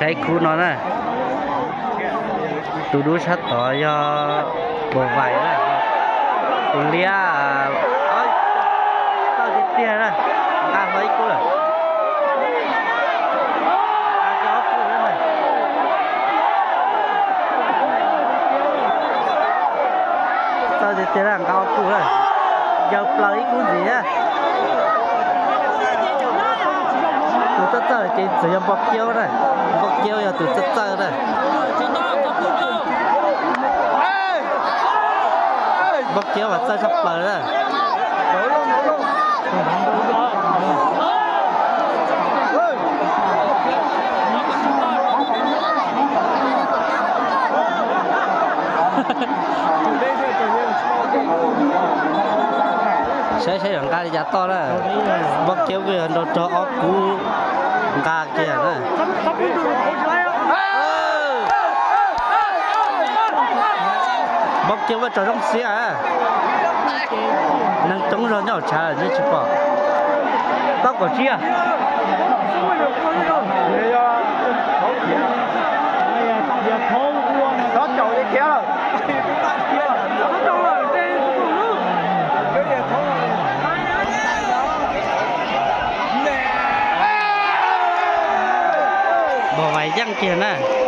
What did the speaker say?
Saib khub no na, tus dub sab tod yog Npauj Vais na, tus liab, txawj tiag tiag na, nqa hlo ib kub lawm. Txawj tiag tiag na, nqa ob kub na, yawg plaws ib kub ntxiv na. Tus txawj txawj ces txawm yog Npauj Kiab na, Npauj Kiab yog tus txawj txawj na. Npauj Kiab mas txawj tshaj plaws na. Saib saib yuav nqa li cas toj na. Npauj Kiab kuj yog nrau rog ob kub nqa kiag na. Npauj Kiab ua tsaug zoo siab. Neeg coob zog nyob hauv tshav lawm ntshe tsis pom. Tau kaum tsib a. Npauj Vais yeej kiag na.